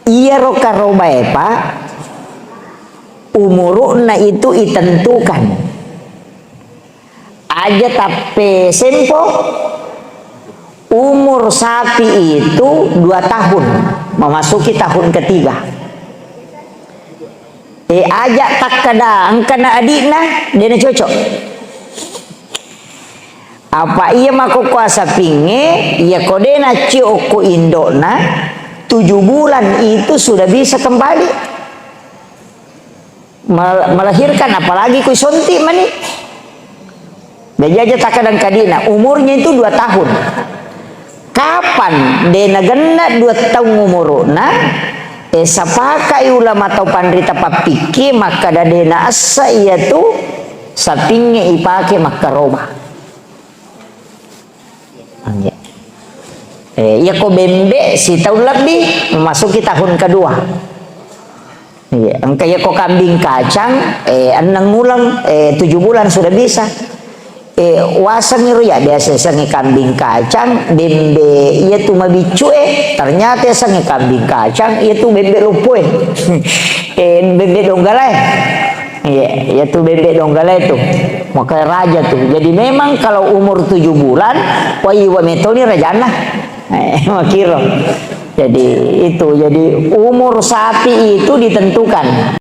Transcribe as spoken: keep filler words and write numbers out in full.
Iyaro karobae, Pak, umuru'na itu itentukan. Aja tappe sempo, umur sapi itu dua tahun, memasuki tahun ketiga. Eh, aja takkada engkana adi'na, dena cocok. Apa iya makkokkoe sapingnge, iya ko de naccio okko indo'na, tujuh bulan itu sudah bisa kembali mel-, melahirkan, apalagi kui sonti mani. Jaji aja takkada engka adi'na, umurnya itu dua tahun. Kapan de nagenna dua taung umuru'na, eh, sapakai ulama tau panrita pappikki makkada de naessa iyatu sapingnge ipake makkaroba. Anjak. Eh, iya ko bembe sitaung lebbi, memasuki tahun kedua. Iya, engka iya ko kambing kacang, eh, enneng uleng, eh, tujuh bulan sudah bisa. Eh, waseng iro ya, biasa yasengnge kambing kacang, bembe iya tu mabiccu, eh, ternyata yasengnge kambing kacang, iya tu bembe loppo, eh. Eh, bembe donggala, eh. Iya, iya tu bembe donggala itu. Maka raja tu. Jadi memang kalau umur tujuh bulan, wah, iya metoni rajana. Eh, makiro. Jadi itu, jadi umur sapi itu ditentukan.